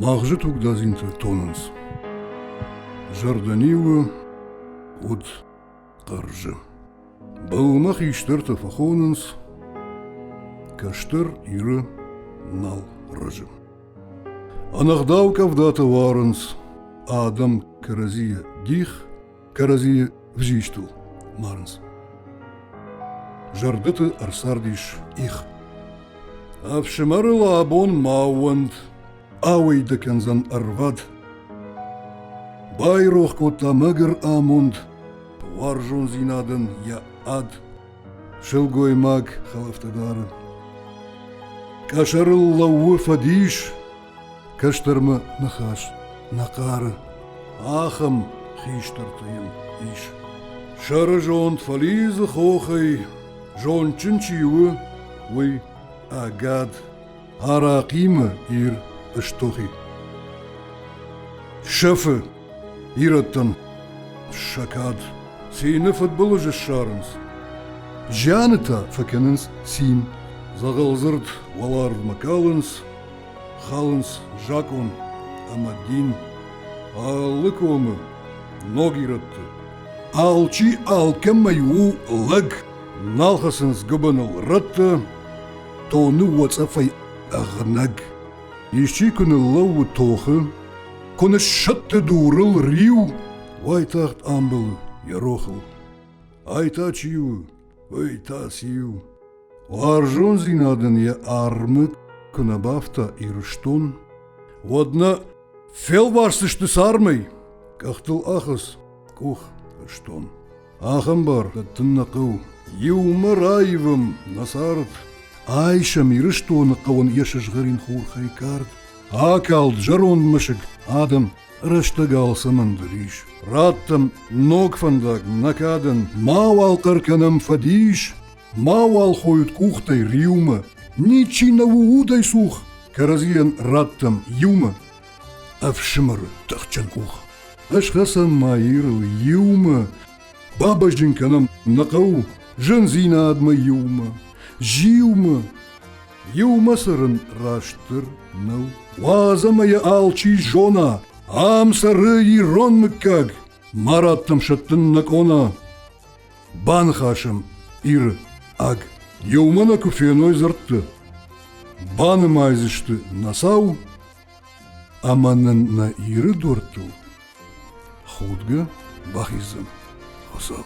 Магъзы тугдадзинтӕ тонынц. Зӕрдӕ ниуы, уд хъӕрзы. Былмӕ хистӕртӕ фӕхонынц, кӕстӕр Иры нал рӕзы. Ӕнӕгъдау къӕвдатӕ уарынц, адӕм кӕрӕдзийы дих, кӕрӕдзийы взистыл марынц. Зӕрдӕты ӕрцардис их. Ӕфсымӕрыл абон ма ууӕнд, ауӕй дӕ кӕндзӕн ӕрвад. Байрох кодта мӕгуыр амонд, уарзондзинадӕн йӕ ад. Сылгоймаг хӕлӕфтӕ дары. Къӕсӕрыл лӕууы фӕдис, кӕстӕрмӕ ныхас нӕ хъары. Ахӕм хистӕртӕ йын ис. Сӕрызонд фӕлидзы хохӕй, зондджын чи у, уый ӕгад. Арахъимӕ Ир ыстохи. Сӕфы ирӕттӕн сӕ кад. Цины фыдбылыз ссарынц, зианы та фӕкӕнынц цин. Дзӕгъӕлдзырд уӕларвмӕ калынц, халынц закъон ӕмӕ дин. Алы комы ног ирӕтты алчи алкӕмӕй у лӕг, нал хӕцынц гуыбыныл рӕтты, тоны уӕцъӕфӕй ӕгънӕг. Исчи куы ныллӕууы тохы, куы ныссӕтты дурыл риу, уайтагъд амбылы йӕ рохыл. Ай та чи у, уый та циу? Уарзондзинад ын йӕ армы куы нӕ бафта Ирыстон, уӕд нӕ фелвасдзысты цармӕй, къӕхтыл ахӕц, къух стон. Ахӕм бар дӕттын нӕ хъӕуы. Иумӕ раивӕм нӕ цард. Айсӕм Ирыстоны хъӕуӕн йӕ сызгъӕрин хурхӕй кард. Акалд зӕронд мӕсыг, адӕм, рӕстӕг алцӕмӕн дӕр ис. Раттӕм ног фӕндаг нӕ кадӕн, мауал хъӕр кӕнӕм фӕдис, мауал хойут къухтӕй риумӕ. Ничи нӕ у удӕй цух, кӕрӕдзийӕн раттӕм иумӕ ӕфсымӕры тыхджын къух. Ӕсхӕцӕм ма Ирыл иумӕ, бабӕзджын кӕнӕм нӕ хъӕу зындзинадмӕ иумӕ, зиумӕ. Иумӕ цӕрын растдӕр нӕу. Уадз ӕмӕ йӕ алчи зона, ам цӕры ирон мыггаг, ма раттӕм сӕттын нӕ къона. Баныхасӕм Иры аг. Иумӕ нӕ куы феной дзырдты, банымайдзысты нӕ сау ӕмӕ нын нӕ Иры дуӕрттыл худгӕ бахиздзӕн Хуыцау.